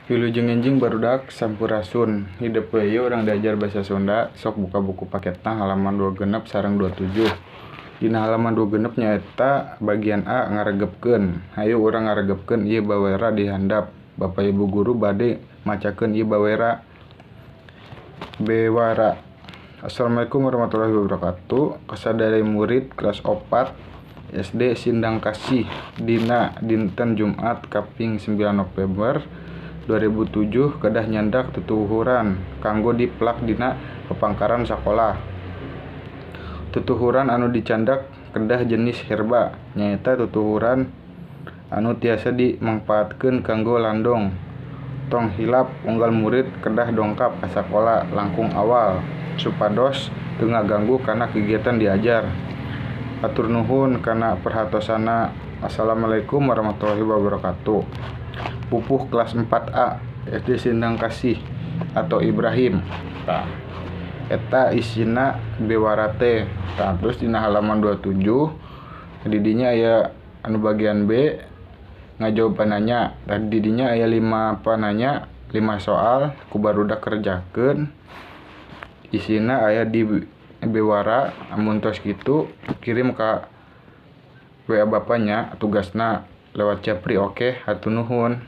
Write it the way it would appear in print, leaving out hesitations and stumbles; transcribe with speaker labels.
Speaker 1: Wilujeng enjing barudak, sampurasun. Hidep we ieu urang diajar basa Sunda, sok buka buku paketna halaman 26 sareng 27. Dina halaman 26 nyaeta bagian A, ngaregepkeun. Hayu urang ngaregepkeun ieu bawera di handap. Bapak Ibu guru bade macakeun ieu bawera. Bewara. Assalamualaikum warahmatullahi wabarakatuh. Kasadaya murid kelas 4 SD Sindang Kasih, dina dinten Jumat kaping 9 November 2007 kedah nyandak tutuwuhan kanggo dipelak dina pepangkaran sakolah. Tutuwuhan anu dicandak kedah jenis herba, nyaeta tutuwuhan anu tiasa dimangpaatkeun kanggo landong. Tong hilap, unggal murid kedah dongkap ka sakola langkung awal supados teu ngaganggu kana kegiatan diajar. Hatur nuhun kana perhatosanana. Assalamualaikum warahmatullahi wabarakatuh. Pupuh kelas 4A SD Sindang Kasih atau Ibrahim. Tah, eta isina bewara teh. Tah, terus dina halaman 27 di dinya aya anu bagian B, ngajawab pananya. Tah, di dinya aya 5 pananya, 5 soal ku barudak kerjakeun. Isina aya di bewara. Amun tos kitu, kirim ka WA bapaknya tugasna lewat japri. Oke, hatur nuhun.